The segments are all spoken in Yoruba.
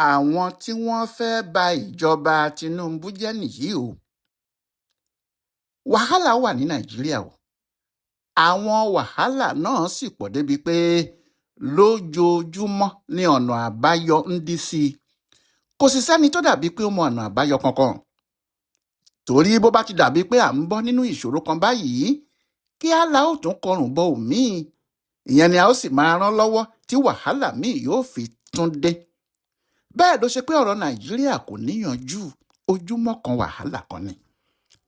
Àwọn tí wọ́n fẹ́ẹ́ ba ìjọba Tinubu jẹ́ nìyí o. Wàhálà wà ní Nàìjíríà o. Àwọn wàhálà náà sì pọ̀ débii pé lójoojúmọ́ ní ọ̀nà àbáyọ ń dí sí i. Kò sì sẹ́ni tó dàbíi pé ó mọ ọ̀nà àbáyọ kankan, torí bó bá ti dàbíi pé à ń bọ́ nínú ìṣòro kan báyìí, kíá la ó tún kọrùn bọ òmíì. Ìyẹn ni a ó sì máa rán lọ́wọ́ tí wàhálà míì yóò fi tún dé. Bẹ́ẹ̀ ló ṣe pé ọ̀rọ̀ Nàìjíríà kò níyanjú, ojúmọ́ kan wàhálà kan ni.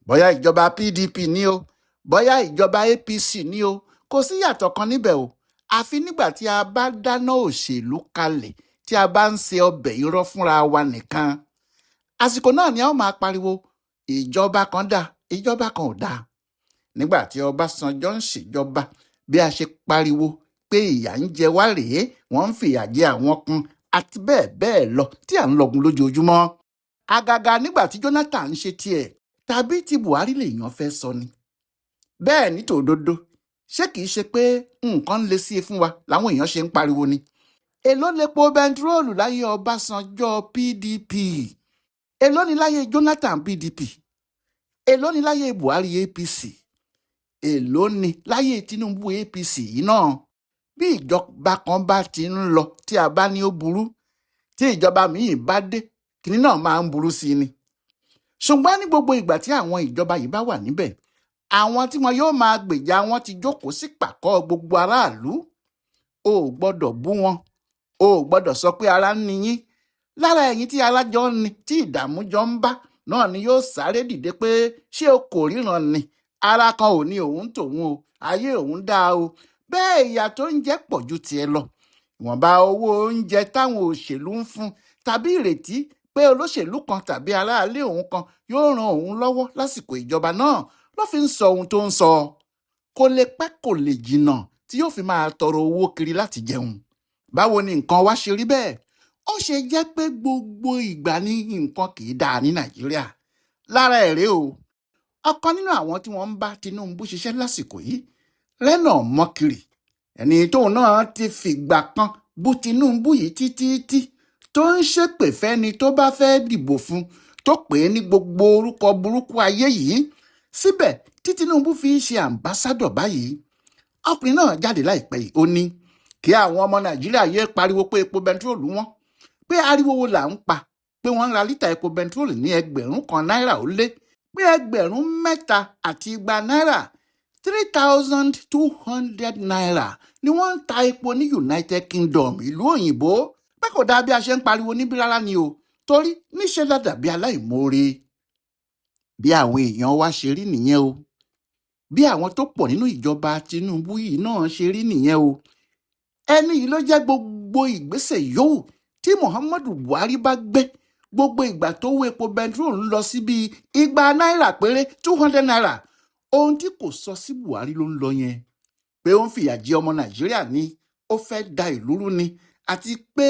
Bóyá ìjọba PDP ni o, bóyá ìjọba APC ni o, kò sí yàtọ̀ kan níbẹ̀ o, àfi nígbà tí a bá dáná òṣèlú kalẹ̀, tí a bá ń se ọbẹ̀ irọ́ fúnra wa nìkan. Àsìkò náà ni a ó máa pariwo ìjọba kan dá, ìjọba kan ò dá. Nígbà tí Ọbásanjọ́ ń ṣèjọba, bí a ṣe pariwo pé ìyà ń jẹ wá rèé, wọ́n ń fìyà jẹ àwọn kan àti bẹ́ẹ̀ bẹ́ẹ̀ lọ tí à ń lọgun lójoojúmọ́. Àgàgà nígbà tí Jonathan ń ṣe tiẹ̀ tàbí tí Buhari lèèyàn fẹ́ sọ ni. Bẹ́ẹ̀ ní tòdodo, ṣé kìí ṣe pé nǹkan ń le sí i fún wa làwọn èèyàn ṣe ń pariwo ni? Èló lepo bẹntiróòlù láyé Ọbásanjọ́ PDP? Èló ni láyé Jonathan PDP? Èló ni láyé Buhari APC? Èló ni láyé Tinubu APC yìí náà? Bí ìjọba kan bá ti ń lọ tí a bá ní ó burú, tí ìjọba míì bá dé, kinní náà máa ń burú sí i ni. Ṣùgbọ́n ní gbogbo ìgbà tí àwọn ìjọba yìí bá wà níbẹ̀, àwọn tí wọn yóò máa gbèjà wọn ti jókòó sí pàkọ́ gbogbo aráàlú. O ò gbọ́dọ̀ bú wọn, o ò gbọ́dọ̀ sọ pé ara ń ni yín. Lára ẹ̀yin tí ara jọ ń ni, tí ìdààmú jọ ń bá náà ni yóò sáré dìde pé ṣé o kò ríran ni? Ara kan ò ní òun tòun o, ayé òun dáa o. Bẹ́ẹ̀ ìyà tó ń jẹ pọ̀ ju tiẹ̀ lọ. Ìwọ̀nba owó oúnjẹ táwọn òṣèlú ń fún tàbí ìrètí pé olóṣèlú kan tàbí aráalé òun kan yóò ran òun lọ́wọ́ lásìkò ìjọba náà ló fi ń sọ ohun tó ń sọ. Kò lè pẹ́, kò lè jìnnà tí yóò fi máa tọrọ owó kiri láti jẹun. Báwo ni nǹkan wá ṣe rí bẹ́ẹ̀? Ó ṣe jẹ́ pé gbogbo ìgbà ni nǹkan kì í dáa ní Nàìjíríà. Lára ẹ̀ rèé o, ọ̀kan nínú àwọn tí wọ́n ń bá Tinubu ṣiṣẹ́ lásìkò yìí, Reno Omokri, ẹni tóun náà ti fìgbà kan bú Tinubu yìí títí tó ń ṣépè fẹ́ni tó bá fẹ́ dìbò fún, tó pè é ní gbogbo orúkọ burúkú ayé yìí, síbẹ̀ tí Tinubu fi ń ṣe ambassador báyìí. Ọkùnrin náà jáde láìpẹ́ yìí, ó ní kí àwọn ọmọ Nàìjíríà yéé pariwo pé epo bẹntiróòlù wọ́n, pé ariwo wo là ń pa pé wọ́n ń ra lítà epo bẹntiróòlù ní 1,000 náírà ó lé, pé 3,200 náírà, 3,200 naira ni wọ́n ń ta epo ní United Kingdom, ìlú òyìnbó, pé kò dáa bí a ṣe ń pariwo níbí rárá ni o, torí níṣẹ́ la dàbí aláìmoore. Bí àwọn èèyàn wa ṣe rí nìyẹn o. Bí àwọn tó pọ̀ nínú ìjọba Tinubu yìí náà ṣe rí nìyẹn o. Ẹni yìí ló jẹ́ gbogbo ìgbésẹ̀ yòówù tí Muhammadu Buhari bá gbé, gbogbo ìgbà tó wó epo bẹntiróòlù ń lọ sí bíi 200 náírà péré, 200 naira, ohun tí kò sọ sí Buhari ló ń lọ yẹn, pé ó ń fìyà jẹ ọmọ Nàìjíríà ni, ó fẹ́ da ìlú rú ni, àti pé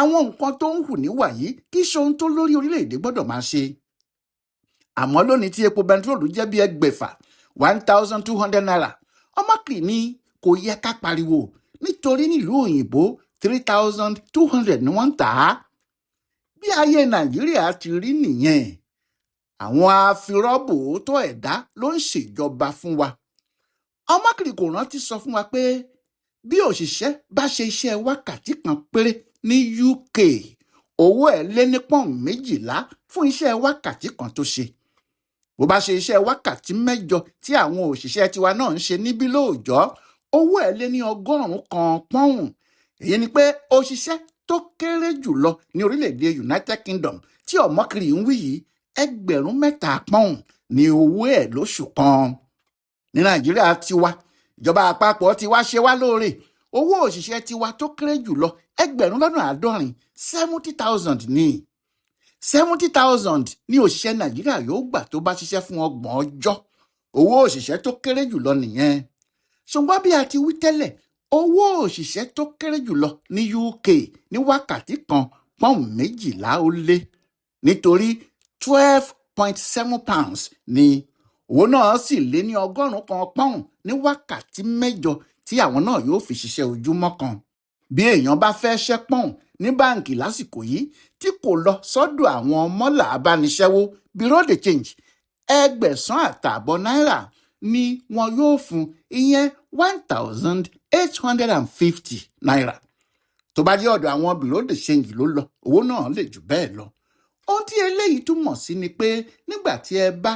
àwọn nǹkan tó ń hù níwà yìí kì í ṣe ohun tó lórí orílẹ̀-èdè gbọ́dọ̀ máa ṣe. Àmọ́ lónìí tí epo bẹntiróòlù jẹ́ bí 600, 1,200 naira, Omokri ní kò yẹ ká pariwo, nítorí nílùú òyìnbó 3,200 ni wọ́n ń tà á. Bí ayé Nàìjíríà ti rí nìyẹn. Àwọn afirọ́bòótọ́ ẹ̀dá ló ń ṣèjọba fún wa. Omokri kò rántí sọ fún wa pé bí òṣìṣẹ́ bá ṣe iṣẹ́ wákàtí kan péré ní UK, owó ẹ̀ lé ní pọ́ùn 12 fún iṣẹ́ wákàtí kan tó ṣe. Bó bá ṣe iṣẹ́ wákàtí 8 tí àwọn òṣìṣẹ́ tiwa náà ń ṣe níbí lóòjọ́, owó ẹ̀ lé ní 100 pọ́ùn. Èyí ni pé òṣìṣẹ́ tó kéré jùlọ ní orílẹ̀-èdè United Kingdom tí Omokri ń wí yìí, 3,000 pọ́ùn ní owó ẹ̀ lóṣù kan. Ní Nàìjíríà tiwa, ìjọba àpapọ̀ ti wá ṣe wá lóore. Owó òṣìṣẹ́ tiwa tó kéré jùlọ, 70,000, 70,000 ní. 70,000 ní òṣìṣẹ́ Nàìjíríà yóò gbà tó bá ṣiṣẹ́ fún 30 ọjọ́. Owó òṣìṣẹ́ tó kéré jùlọ nìyẹn. Ṣùgbọ́n bí a ti wí tẹ́lẹ̀, owó òṣìṣẹ́ tó kéré jùlọ ní UK ní wákàtí kan, pọ́ùn 12 ó lé, nítorí 12.7 pounds ní. Owó náà sì lé ní 100 pọ́ùn ní wákàtí 8 tí àwọn náà yóò fi ṣiṣẹ́ ojúmọ́ kan. Bí èèyàn bá fẹ́ ṣẹ́ pọ́ùn ní báǹkì lásìkò yìí tí kò lọ sọ́dọ̀ àwọn mọ́là abániṣẹ́wó bureau de change, 8,500 náírà ni wọn yóò fún, ìyẹn 1,850 náírà. Tó bá jẹ́ ọ̀dọ̀ àwọn bureau de change ló lọ, owó náà lè jù bẹ́ẹ̀ lọ. Ohun tí eléyìí túmọ̀ sí ni pé nígbà tí ẹ bá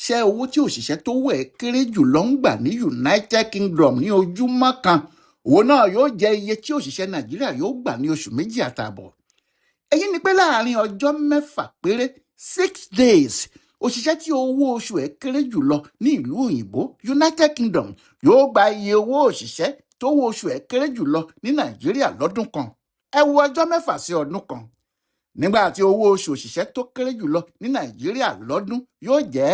ṣẹ́ owó tí òṣìṣẹ́ tó wẹ̀ kéré jù lọ ń gbà ní United Kingdom ní ojúmọ́ kan, owó náà yóò jẹ́ iye tí òṣìṣẹ́ Nàìjíríà yóò gbà ní oṣù 2.5. Èyí ni pé láàárín ọjọ́ 6 péré, 6 days, òṣìṣẹ́ tí owó oṣù ẹ̀ kéré jù lọ ní ìlú òyìnbó United Kingdom yóò gba iye owó òṣìṣẹ́ tó owó oṣù ẹ̀ kéré jù lọ ní Nàìjíríà lọ́dún kan. Ẹ wo ọjọ́ 6 sí ọdún kan. Nígbà tí owó oṣù òṣìṣẹ́ tó kéré jù lọ ní Nàìjíríà lọ́dún yóò jẹ́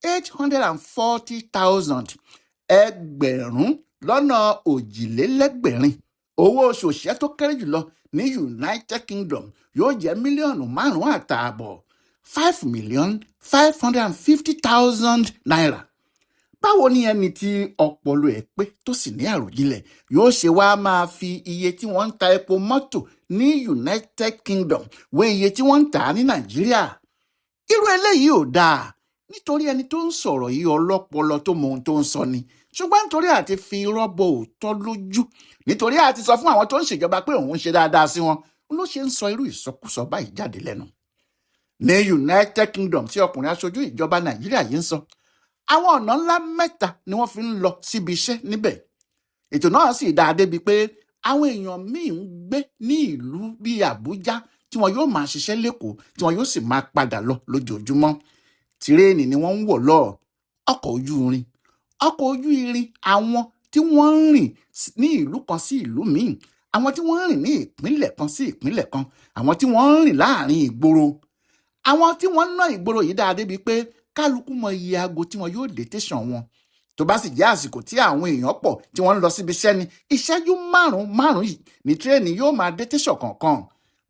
840,000, 8,800. Owó oṣù òṣìṣẹ́ tó kéré jù lọ ní United Kingdom yóò jẹ́ 5.5 mílíọ̀nù, 5,550,000 naira. Báwo ni ẹni tí ọpọlọ ẹ̀ pé tó sì ní àròjinlẹ̀ yóò ṣe wá máa fi iye tí wọ́n ń ta epo mọ́tò ní United Kingdom wé iye tí wọ́n ń tà á ní Nàìjíríà? Irú eléyìí ò dáa, nítorí ẹni tó ń sọ̀rọ̀ yìí ọlọ́pọlọ tó mọ ohun tó ń sọ ni. Ṣùgbọ́n nítorí àti fi irọ́ bo òótọ́ lójú, nítorí àti sọ fún àwọn tó ń ṣèjọba pé òun ń ṣe dáadáa sí wọn, ló ṣe ń sọ irú ìsọkúsọ báyìí jáde lẹ́nu. Ní United Kingdom tí ọkùnrin aṣojú ìjọba Nàìjíríà yìí ń sọ, àwọn ọ̀nà ńlá 3 ni wọ́n fi ń lọ síbi iṣẹ́ níbẹ̀. Ètò náà sì dáa débi pé àwọn èèyàn míì ń gbé ní ìlú bíi Àbújá tí wọn yóò máa ṣiṣẹ́ lẹ́kọ̀ọ́, tí wọn yóò sì máa padà lọ lójoojúmọ́. Tírèènì ni wọ́n ń wọ̀ lọ, ọkọ̀ ojú irin. Ọkọ̀ ojú irin àwọn tí wọ́n ń rìn ní ìlú kan sí ìlú míì, àwọn tí wọ́n ń rìn ní ìpínlẹ̀ kan sí ìpínlẹ̀ kan, àwọn tí wọ́n ń rìn láàrin ìgboro. Àwọn tí wọ́n ń ná ìgboro yìí dáa débi pé kálukú mọ iye aago tí wọn yóò dé tẹ̀sán wọn. Tó bá sì jẹ́ àsìkò tí àwọn èèyàn pọ̀ tí wọ́n ń lọ síbi iṣẹ́ ni, ìṣẹ́jú 5-5 yìí ní tírèènì yóò máa dé tẹ̀sán kọ̀ọ̀kan.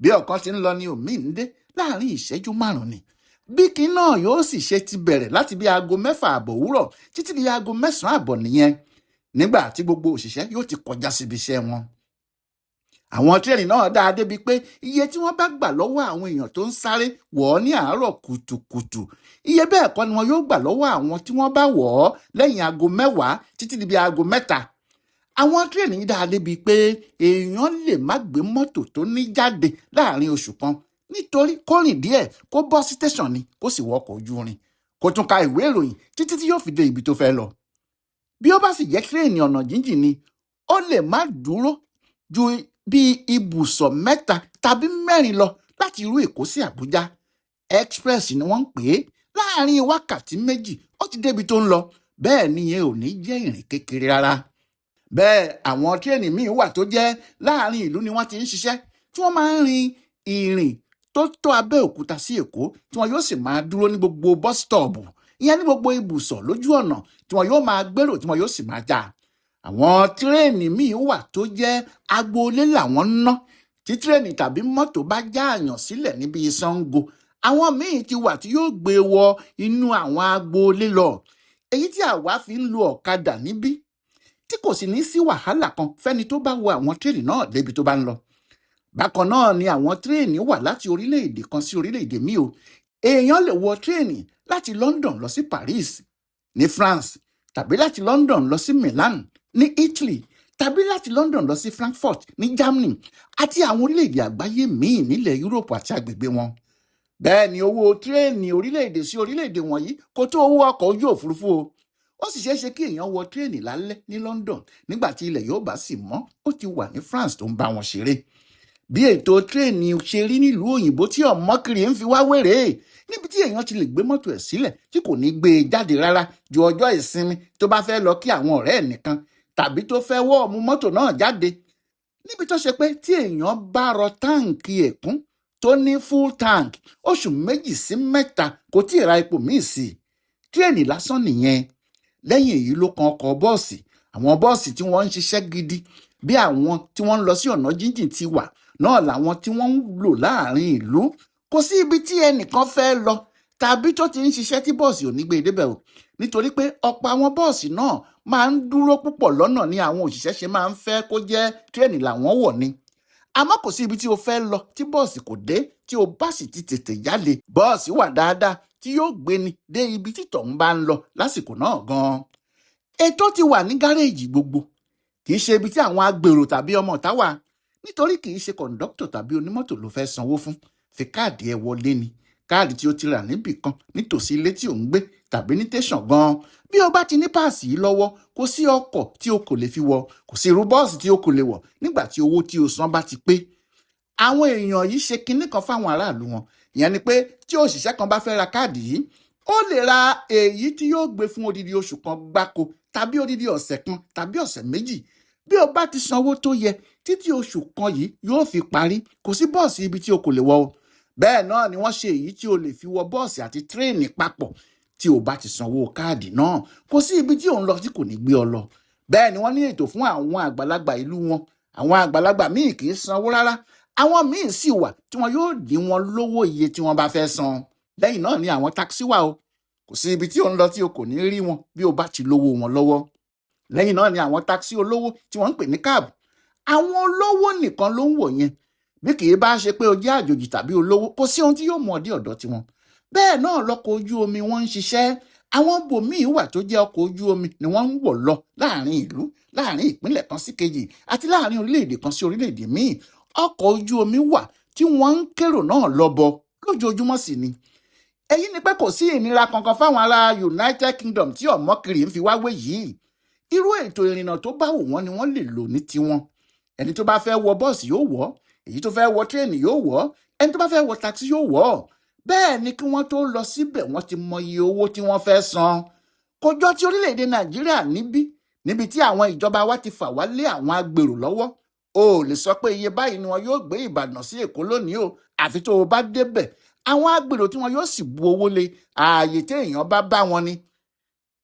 Bí ọ̀kan ti ń lọ ni òmíì ń dé láàrin ìṣẹ́jú 5 ni. Bí kí náà yóò sì ṣe ti bẹ̀rẹ̀ láti bí aago 6:30 òwúrọ̀ títí di aago 9:30 nìyẹn, nígbà tí gbogbo òṣìṣẹ́ yóò ti kọjá síbi iṣẹ́ wọn. Àwọn tírèènì náà dáa débi pé iye tí wọ́n bá gbà lọ́wọ́ àwọn èèyàn tó ń sáré wọ̀ ọ́ ní àárọ̀ kùtùkùtù, iye bẹ́ẹ̀ kọ́ ni wọn yóò gbà lọ́wọ́ àwọn tí wọ́n bá wọ̀ ọ́ lẹ́yìn aago 10 títí di bí aago 3. Àwọn tírèènì dáa débi pé èèyàn lè má gbé mọ́tò tó ní jáde láàrin oṣù kan, nítorí kó rìn díẹ̀ kó bọ́ sí tẹ̀sán ni kó sì wọkọ̀ ojú irin, kó tún ka ìwé ìròyìn títí tí yóò fi dé ibi tó fẹ́ lọ. Bí ó bá sì jẹ́ tírèènì ọ̀nà jíjìn ni, ó lè má dúró ju bí ibùsọ̀ 3 tàbí 4 lọ láti irú Èkó sí Àbújá. Express ni wọ́n ń pè é. Láàrin wákàtí 2 ó ti débi tó ń lọ. Bẹ́ẹ̀ ni ìyẹn ò ní jẹ́ ìrìn kékeré rárá. Bẹ́ẹ̀ àwọn tírèènì míì wà tó jẹ́ láàrin ìlú ni wọ́n ti ń ṣiṣẹ́, tí wọ́n máa ń rin ìrìn tó tó Abẹ́òkúta sí Èkó, tí wọn yóò sì máa dúró ní gbogbo bus stop, ìyẹn ní gbogbo ibùsọ̀ lójú ọ̀nà, tí wọn yóò máa gbèrò, tí wọn yóò sì máa já. Àwọn tírèènì míì wà tó jẹ́ agboolé làwọn ń ná. Tí tírèènì tàbí mọ́tò bá já àyàn sílẹ̀ níbi Ṣàngó, àwọn míì ti wà tí yóò gbé wọ inú àwọn agboolé lọ. Èyí tí àwa fi ń lo ọ̀kadà níbí, tí kò sì ní sí wàhálà kan fẹ́ni tó bá wọ àwọn tírèènì náà débi tó bá ń lọ. Bákan náà ni àwọn tírèènì wà láti orílẹ̀-èdè kan sí orílẹ̀-èdè míì o. Èèyàn lè wọ tírèènì láti London lọ sí Paris ní France, tàbí láti London lọ sí Milan ní Italy, tàbí láti London lọ sí Frankfurt ní Germany àti àwọn orílẹ̀-èdè àgbáyé míì nílẹ̀ Europe àti agbègbè wọn. Bẹ́ẹ̀ ni owó tírèènì orílẹ̀-èdè sí orílẹ̀-èdè wọ̀nyí kò tó owó ọkọ̀ ojú òfurufú o. Ó sì ṣeé ṣe kí èèyàn wọ tírèènì lálẹ́ ní London nígbà tí ilẹ̀ yóò bá sì mọ́, ó ti wà ní France tó ń bá wọn ṣeré. Bí ètò tírèènì ṣe rí nílùú òyìnbó tí ọ̀mọ́kiri ń fi wá wéré, níbi tí èèyàn ti lè gbé mọ́tò ẹ̀ sílẹ̀ tí kò ní gbé e jáde rárá ju ọjọ́ ìsinmi tó bá fẹ́ lọ kí àwọn ọ̀rẹ́ ẹ̀ nìkan tàbí tó fẹ́ wọ́ ọmú mọ́tò náà jáde. Níbi tó ṣe pé tí èèyàn bá rọ táǹkì ẹ̀kún tó ní full tank oṣù 2 sí 3 kò tí ì ra epo míì sí i. Tírèènì lásán nìyẹn. Lẹ́yìn èyí ló kan ọkọ̀ bọ́ọ̀sì. Àwọn bọ́ọ̀sì tí wọ́n ń ṣiṣẹ́ gidi bí àwọn tí wọ́n ń lọ sí ọ̀nà jíjìn ti wà náà làwọn tí wọ́n ń lò láàrin ìlú. Kò sí ibi tí ẹnìkan fẹ́ lọ tàbí tó ti ń ṣiṣẹ́ tí bọ́ọ̀sì ò ní gbé e débẹ̀ o, nítorí pé ọ̀pọ̀ àwọn bọ́ọ̀sì náà máa ń dúró púpọ̀ lọ́nà ni àwọn òṣìṣẹ́ ṣe máa ń fẹ́ kó jẹ́ tírẹ̀nì làwọn wọ̀ ni. Àmọ́ kò sí ibi tí o fẹ́ lọ tí bọ́ọ̀sì kò dé tí o bá sì ti tètè jáde. Bọ́ọ̀sì wà dáadáa tí yóò gbéni dé ibi tí tọ̀hún bá ń lọ lásìkò náà gan-an. Ètò ti wà ní gáréèjì gbogbo. Kì í ṣe ibi tí àwọn agbèrò tàbí ọmọ ìta wà, nítorí kì í ṣe kọ̀ǹdọ́tọ̀ tàbí onímọ́tò ló fẹ́ sanwó fún. Fi káàdì ẹ wọlé ni, káàdì tí o ti rà níbì kan nítòsí ilé tí ò ń gbé tàbí ní tẹ̀sán gan-an. Bí o bá ti ní páàsì yìí lọ́wọ́, kò sí ọkọ̀ tí o kò lè fi wọ̀, kò sí irú bọ́ọ̀sì tí o kò lè wọ̀ nígbà tí owó tí o san bá ti pé. Àwọn èèyàn yìí ṣe kinní kan fáwọn aráàlú wọn. Ìyẹn ni pé tí òṣìṣẹ́ kan bá fẹ́ ra káàdì yìí, ó lè ra èyí tí yóò gbé fún odidi oṣù kan gbáko tàbí odidi ọ̀sẹ̀ kan tàbí ọ̀sẹ̀ méjì. Bí o bá ti sanwó tó yẹ títí oṣù kan yìí yóò fi parí, kò sí bọ́ọ̀sì ibi tí o kò lè wọ̀ o. Bẹ́ẹ̀ náà ni wọ́n ṣe èyí tí o lè fi wọ bọ́ọ̀sì àti tírèènì papọ̀ tí o bá ti sanwó káàdì náà. Kò sí ibi tí ò ń lọ tí kò ní gbé ọ lọ. Bẹ́ẹ̀ ni wọ́n ní ètò fún àwọn àgbàlagbà ìlú wọn. Àwọn àgbàlagbà míì kì í sanwó rárá, àwọn míì sì wà tí wọn yóò dín wọn lówó iye tí wọ́n bá fẹ́ san. Lẹ́yìn náà ni àwọn takisí wà o. Kò sí ibi tí ò ń lọ tí o kò ní rí wọn bí o bá ti lówó wọn lọ́wọ́. Lẹ́yìn náà ni àwọn takisí olówó tí wọ́n ń pè ní káàbù. Àwọn olówó nìkan ló ń wọ̀ yẹn. Bí kì í bá ṣe pé o jẹ́ àjòjì tàbí olówó, kò sí ohun tí yóò mú ọ dé ọ̀dọ̀ tiwọn. Bẹ́ẹ̀ náà lọkọ̀ ojú omi wọ́n ń ṣiṣẹ́. Àwọn bòmíì wà tó jẹ́ ọkọ̀ ojú omi ni wọ́n ń wọ̀ lọ láàrin ìlú, láàrin ìpínlẹ̀ kan sí kejì àti láàrin orílẹ̀-èdè kan sí orílẹ̀-èdè míì. Ọkọ̀ ojú omi wà tí wọ́n ń kérò náà lọ́bọ lójoojúmọ́ sí ni. Èyí ni pé kò sí ìnira kankan fáwọn ará United Kingdom tí ọ̀mọ́kiri ń fi wá wé yìí. Irú ètò ìrìnnà tó bá wù wọ́n ni wọ́n lè lò ní tiwọn. Ẹni tó bá fẹ́ wọ bọ́ọ̀sì yóò wọ̀, èyí tó fẹ́ wọ tírèènì yóò wọ̀, ẹni tó bá fẹ́ wọ takisí yóò wọ̀. Bẹ́ẹ̀ ni kí wọ́n tó lọ síbẹ̀ wọ́n ti mọ iye owó tí wọ́n fẹ́ san. Kò jọ ti orílẹ̀-èdè Nàìjíríà níbí, níbi tí àwọn ìjọba wa ti fà wá lé àwọn agbèrò lọ́wọ́. O ò lè sọ pé iye báyìí ni wọn yóò gbé Ìbàdàn sí Èkó lónìí o, àfi tó o bá débẹ̀. Àwọn agbèrò tí wọn yóò sì bu owó lé ààyè tí èèyàn bá bá wọn ni.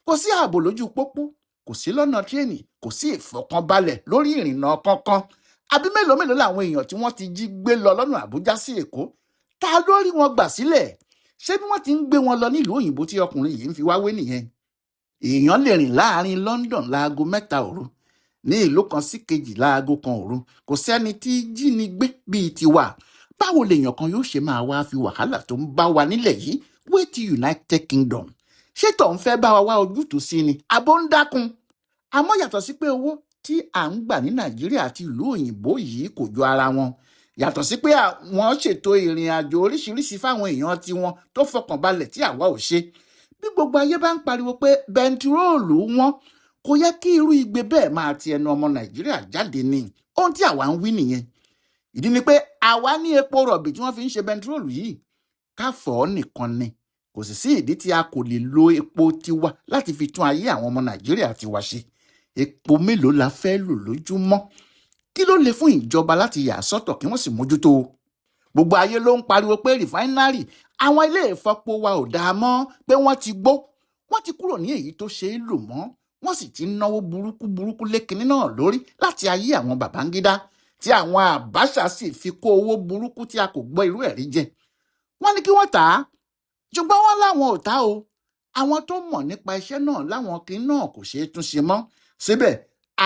Kò sí ààbò lójú pópó, kò sí lọ́nà tírèènì, kò sí ìfọ̀kànbalẹ̀ lórí ìrìnnà kankan. Àbí mélòó mélòó làwọn èèyàn tí wọ́n ti jí gbé lọ lọ́nà Àbújá sí Èkó? Ta ló rí wọn gbà sílẹ̀? Ṣé bí wọ́n ti ń gbé wọn lọ nílùú òyìnbó tí ọkùnrin yìí ń fi wá wé nìyẹn? Èèyàn lè rìn láàrin London láago 3 òru, ní ìlú kan sí kejì láago 1 òru. Kò sẹ́ni tí jínigbé bíi tiwa. Báwo lèèyàn kan yóò ṣe máa wá fi wàhálà tó ń bá wa nílẹ̀ yìí wé ti United Kingdom? Ṣé tó ń fẹ́ bá wa wá ojútùú sí ni? Àbó ń dákun. Àmọ́ yàtọ̀ sí pé owó tí à ń gbà ní Nàìjíríà àti ìlú òyìnbó yìí kò jọ ara wọn. Yàtọ̀ sí pé àwọn ṣètò ìrìn àjò oríṣiríṣi fáwọn èèyàn tiwọn tó fọkànbalẹ̀ tí àwa ò ṣe. Bí gbogbo ayé bá ń pariwo pé bẹntiróòlù wọn, kò yẹ kí irú igbe bẹ́ẹ̀ máa ti ẹnu ọmọ Nàìjíríà jáde ni. Ohun tí àwa ń wí nìyẹn. Ìdí ni pé àwa ní epo rọ̀bì tí wọ́n fi ń ṣe bẹntiróòlù yìí. Ká fọ̀ ọ́ nìkan ni. Kò sì sí ìdí tí a kò lè lo epo tiwa láti fi tún ayé àwọn ọmọ Nàìjíríà tiwa ṣe. Epo mélòó la fẹ́ lò lójúmọ́? Kí ló lè fún ìjọba láti yà sọ́tọ̀ kí wọ́n sì mójútó? Gbogbo ayé ló ń pariwo pé rìfáínárì àwọn ilé ìfọpo wa ò dáa mọ́, pé wọ́n ti gbó, wọ́n ti kúrò ní èyí tó ṣe é lò mọ́, wọ́n sì ti ń náwó burúkú burúkú lékinní náà lórí láti ayé àwọn Babangida tí àwọn Abacha sì fi kó owó burúkú tí a kò gbọ́ irú ẹ̀rí jẹ. Wọ́n ní kí wọ́n tà á, ṣùgbọ́n wọ́n láwọn ò tà o. Àwọn tó mọ̀ nípa iṣẹ́ náà láwọn kí náà kò ṣeé tún ṣe mọ́. Síbẹ̀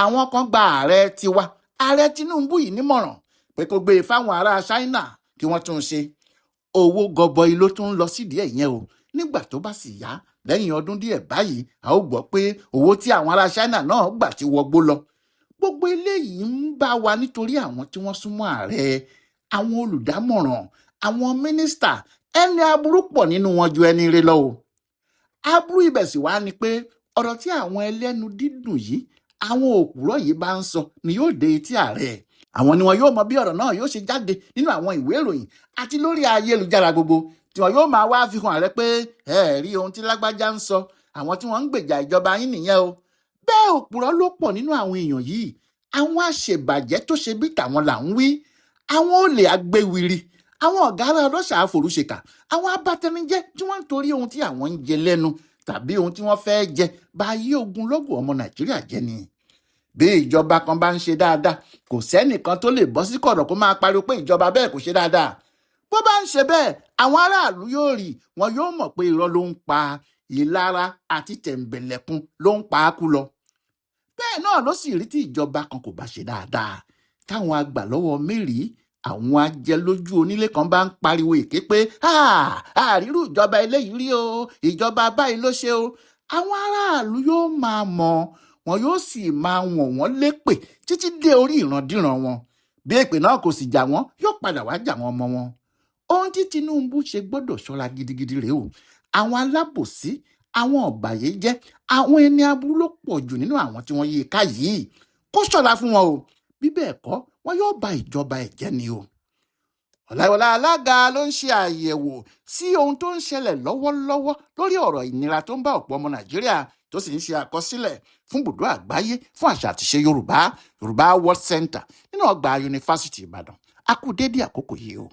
àwọn kan gba ààrẹ tiwa, ààrẹ Tinubu yìí nímọ̀ràn pé kó gbé e fáwọn ará China kí wọ́n tún ṣe. Owó gọbọi ló tún ń lọ sídìí ẹ̀ yẹn o. Nígbà tó bá sì yá lẹ́yìn ọdún díẹ̀ báyìí, a ó gbọ́ pé owó tí àwọn ará China náà gbà ti wọgbó lọ. Gbogbo eléyìí ń bá wa nítorí àwọn tí wọ́n súnmọ́ ààrẹ, àwọn olùdámọ̀ràn, àwọn mínísítà, ẹni aburú pọ̀ nínú wọn ju ẹni rere lọ o. Aburú ibẹ̀ sì wá ni pé ọ̀rọ̀ tí àwọn ẹlẹ́nu dídùn yìí, àwọn òpùrọ̀ yìí bá ń sọ ni yóò dé etí ààrẹ. Àwọn ni wọn yóò mọ bí ọ̀rọ̀ náà yóò ṣe jáde nínú àwọn ìwé ìròyìn àti lórí ayélujára gbogbo, tí wọn yóò máa wá fi hàn ààrẹ pé ẹ rí ohun tí lágbájá ń sọ, àwọn tí wọ́n ń gbèjà ìjọba yín nìyẹn o. Bẹ́ẹ̀ òpùrọ̀ ló pọ̀ nínú àwọn èèyàn yìí. Àwọn àṣebàjẹ́ tó ṣe bí tàwọn là ń wí, àwọn olè agbéwiri, àwọn ọ̀gá ará ọlọ́ṣà àforúṣekà, àwọn abatẹnijẹ́ tí wọ́n ń torí ohun tí àwọn ń jẹ lẹ́nu tàbí ohun tí wọ́n fẹ́ jẹ bá ayé ogunlọ́gọ̀ ọmọ Nàìjíríà jẹ́ ni. Bí ìjọba kan bá ń ṣe dáadáa, kò sẹ́nìkan tó lè bọ́ sí kọ̀rọ̀ kó máa pariwo pé ìjọba bẹ́ẹ̀ kò ṣe dáadáa. Bó bá ń ṣe bẹ́ẹ̀, àwọn aráàlú yóò rí, wọn yóò mọ̀ pé irọ́ ló ń pa, ìlara àti tẹ̀m̀bẹ̀lẹ̀kun ló ń pa á kú lọ. Bẹ́ẹ̀ náà ló sì rí tí ìjọba kan kò bá ṣe dáadáa, táwọn àgbà lọ́wọ́ mẹ́rìí, àwọn ajẹlójú onílé kan bá ń pariwo èké pé àrírú ìjọba eléyìí rí o, ìjọba báyìí ló ṣe o, àwọn aráàlú yóò máa mọ̀, wọn yóò sì máa wọ̀n wọ́n lépè títí dé orí ìrandíran wọn. Bí èpè náà kò sì jà wọ́n, yóò padà wá jà wọ́n ọmọ wọn. Ohun tí Tinubu ṣe gbọ́dọ̀ ṣọ́ra gidigidi rèé o. Àwọn alábòsí, àwọn ọ̀bàyéjẹ́, àwọn ẹni aburú ló pọ̀ jù nínú àwọn tí wọ́n yí i ká yìí. Kó ṣọ́ra fún wọn o, bí bẹ́ẹ̀ kọ́, wọn yóò ba ìjọba ẹ̀ jẹ́ ni o. Ọláyíwọlá Alága ló ń ṣe àyẹ̀wò sí ohun tó ń ṣẹlẹ̀ lọ́wọ́lọ́wọ́ lórí ọ̀rọ̀ ìnira tó ń bá ọ̀pọ̀ ọmọ Nàìjíríà, tó sì ń ṣe àkọsílẹ̀ fún bùdó àgbáyé fún àṣà àtìṣe Yorùbá, Yorùbá World Center, nínú ọgbà Yunifásitì Ìbàdàn. A kú dédé àkókò yìí o.